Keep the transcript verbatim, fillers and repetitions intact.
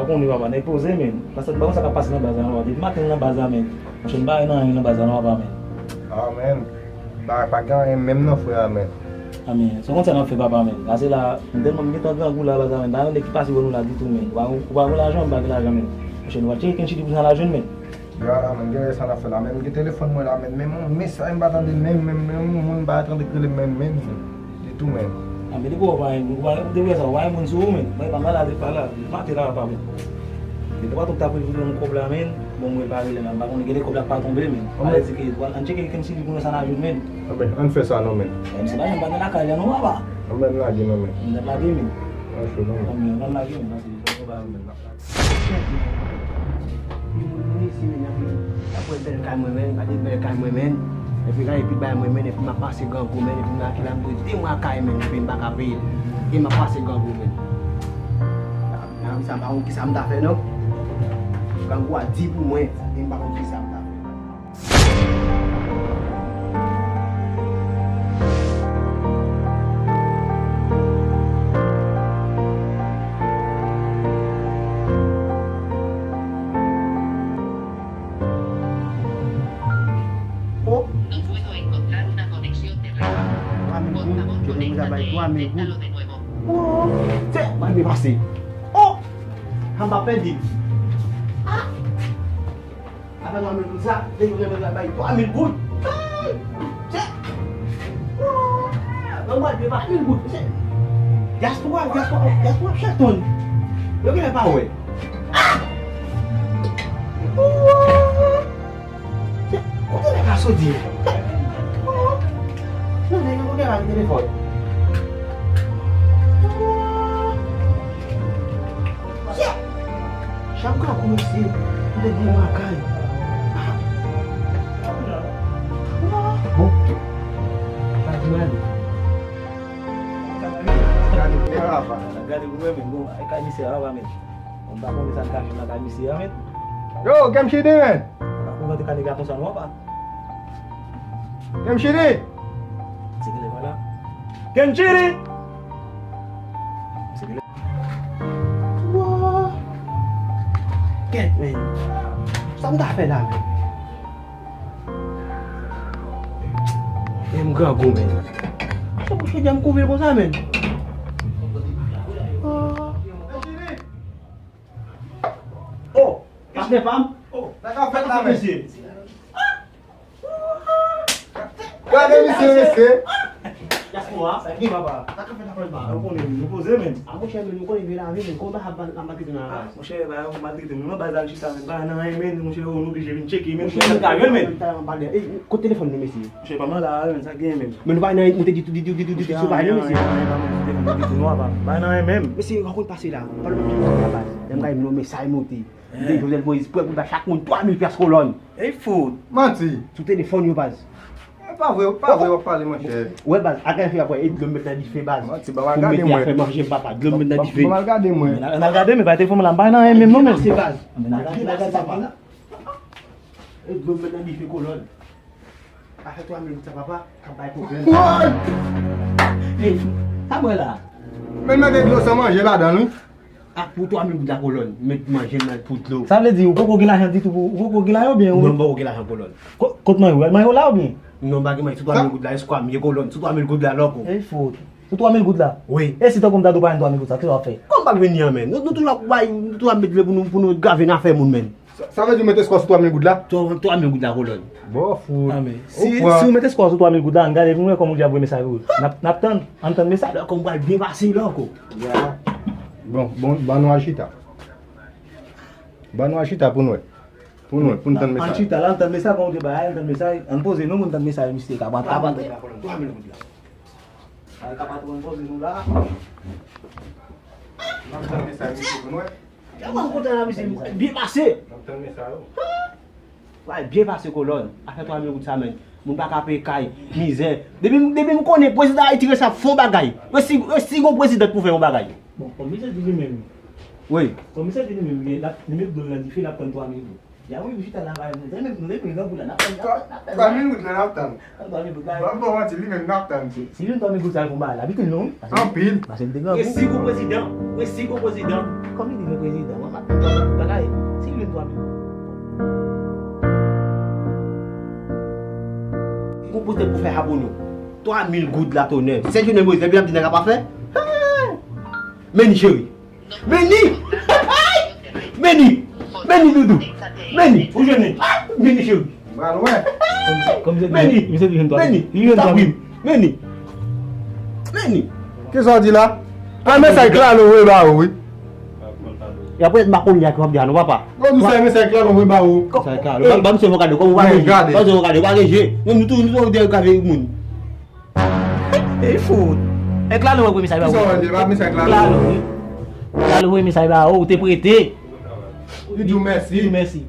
Konnen papa, nèg poze, men. Paske m pa konn sa k ap pase nan baz la non, papa. Depi maten nan baz la, men. Monchè, m pa wè nan anyen nan baz la non, papa, men. Ah, men. Bagay pa gen anyen menm non, frè a, men. Ah, men. Se konn sa n ap fè, papa, men. Pase la, m tèlman m gentan grangou la, baz la, men. Pa gen nèg ki pase bò nou la ditou, men. Ou pa, ou pa gen lajan, m pa gen lajan, men. Monchè, nou va tcheke Kenchili pou sa n a jwenn, men. Ya, men, gen sa n ap fè la, men. Gen telefòn mwen la, men. Men, men, men, sa m pa tande, men, men, men, men, moun pa tande k rele, men, men. Ditou, men. Ah, men depi w pa gen, ou pa, depi sa, ou pa gen moun sou ou, men. Mwen pa malad, pa la, mate la, pa, men. Depi w pa tonbe ta pou yon kòb la, men. Bon, mwen pa rele la, m pa konnen gen de kòb la k pa tonbe, men. Anben. Ale di ke, ann tcheke Kenchili pou nou sa n a jwenn, men. Anben, ann fè sa, non, men. Menm si pa, m pa nan lakay la, non, papa. Anben, lage, non, men. Ann lage, men. Ann cho, non, men. Anben, ann lage, men, paske, bon, ba, men. Chèf, men. Yon moun mouri isi, men, y ap, y ap wè bèl kay mwen, men, gade bèl kay mwen, men. Epi gade pil bay mwen, men, epi m ap pase grangou, men, epi m la ki la m dwe de mwa kay, men, epi m pa ka peye l. E m ap pase grangou, men. Nan sa, m pa konn kisa m ta fè, non. Grangou a di pou mwen, e m pa konn kisa m ta fè. Oh. No puedo encontrar una conexión de red. Por favor, conéctate e inténtalo de nuevo. Oh, se, mal byen pase. Oh, an pa pèdi. Ah. Apa twa mil goud sa, de yo renmen bay twa mil goud. Ay! Chè! Nan mwa de pa mil goud, chè. Dyaspora, dyaspora, dyaspora chè tonn. Yo genlè pa wè. Ah! Chè, kote nèg la soti? Chè! Non, nèg yo genlè pa gen telefòn. Chè! Chè, m ka kou mesye, m te di makay. Bon. Pa di mal. Gade, gade pou mwen, men bon, e kay misye a, men. Bon, m pa konnen sa l ka fè nan kay misye a, men. Yo, Kenchili, men. M pa konnen te ka nèg la konsa, non, papa. Kenchili! Kenchili! Wa! Kèt, men. Sa m ta fè la, men? Men m grangou, men. Sa pou chedè m kouvri l konsa, men? Oh! Patnè pa m? Oh, sa k ap fèt la, men? Mesye. Gade misye, mesye. Dyaspora. Sa gen, papa? Sa k ap fèt la, papa? Ou konnen, nou poze, men. A, monchè, men nou konnen vye lavi, men kòman sa ap maltrete nou la? Monchè, pa maltrete nou nan baz la, chita, men pa nan anyen, men, monchè, nou oblije vin tcheke, men, monchè, nou ta jwenn, men. Kote telefòn nou, mesye? Monchè, pa m la, men sa gen, men. Men nou pa nan anyen, nou te di, di, di, di, di, di, di, pa nan anyen, mesye. Pa nan anyen, men. Mesye, w konn pase la. Pa nan anyen, pa nan anyen. Lè m gade nou mesaj monte. Li te Jovenel Moïse prè pou l bay chak moun twa mil pyas kolòn. Ey fout. Manti. Sou telefòn yo, baz. E pa vre, pa vre w ap pale, monchè. Wè, baz, a gade fè apre, e dlo m met nan dife, baz. Manti, ban m al gade mwen. Pou mete afè manje m, papa, dlo m met nan dife. Ban m al gade mwen. Ann al gade, men pa telefòn m la, m bay nan men, non, men. Se baz. Ann al gade, ann al gade, papa. E dlo m met nan dife, kolòn. Afè twa mil goud sa, papa, k ap bay pwoblèm. Ey, sa m wè la? Men mete dlo san manje ladan l, wi. Ak pou twa mil goud la, kolòn, met manje m nan pou dlo. Sa vle di, ou poko gen lajan ditou pou, ou poko gen lajan oubyen ou... Non, m poko gen lajan, kolòn. Ko-, kot manje ou? Manje ou la oubyen? Non, m pa gen manje, sou twa mil goud la, eskwa m ye, kolòn, sou twa mil goud la, lòk ou. Ey fout. Sou twa mil goud la? Wi. E si tankou m ta di w pa jwenn twa mil goud sa, kisa w ap fè? Kòman m p ap jwenn li an, men? Nou, nou toujou ap bay, nou toujou ap met dlo pou nou, pou nou grave nan afè moun, men. Sa, sa vle di w met eskwa sou twa mil goud la? Twa, twa mil goud la, kolòn. Bon, fout. Ah, men si, si w met eskwa sou twa mil goud la, ann gade pou nou wè kòman Bondye ap voye mesaj pou ou. N ap, n ap tann, ann tann mesaj. Lè kòm pral byen pase lòk ou. Ya. Bon, bon, ban nou al chita. Ban nou al chita pou nou wè. Pou nou wè, pou n tann mesaj. Ann chita la, ann tann mesaj, kòman w te bay, ann tann mesaj, ann poze nou pou n tann mesaj misye ka pran. Twa mil goud la. Ay, ka patwon poze nou la. N ap tann mesaj misye pou nou wè. Yo, mwen kontan la, misye, byen pase. N ap tann mesaj yo. Wè, byen pase, kolòn. Afè twa mil goud sa, men. Moun pa ka peye kay, mizè. Depi, depi m konnen prezidan Ayiti resi ap fè yon bagay. Resi, resi gon prezidan pou fè yon bagay. Bon, kòm misye di li menm. Wi. Kòm misye di li menm, li, l ap, li met dlo l nan dife, l ap tann twa mil goud. Ya wi, chita la, nou te menm, nou te menm grangou la, n ap tann, n ap tann, n ap tann. Twa mil goud la, n ap tann. Twa mil goud la. Ban m ba w manti, li menm n ap tann tou. Si vin twa mil goud sa pou m ba la, pitit non wi. Anpil. Paske m te grangou. Resi gwo prezidan, resi gwo prezidan. Kòm li di mwen prezidan, mwen pa t konn bagay. Si vin twa mil. Gon pote pou fè abone. Twa mil goud la tonè. Sèl jounen mwen, epi l ap di nèg la pa fè. Meni cheri. Meni! Meni! Meni doudou! Meni! Ou jwenn li? Meni cheri! Pral wè. Meni! Meni! Meni! Meni! Meni! Kisa w di la? A men sa e klalo voye ba ou wi. Y ap wè makonya ki w ap di a non papa. Bon, nou sa men sa e klalo voye ba ou. Sa e klalo. Ba, ba misye yon kado, kòm ou pa gen je. Ba misye yon kado, ou pa gen je. Menm nou tou, nou tou de kave moun. E fout. E klalo mwen premye sa e ba ou. Kisa w di la, men sa e klalo. Klalo, wi. Klalo premye sa e ba ou, ou te prete. Li di w mèsi. Li di w mèsi.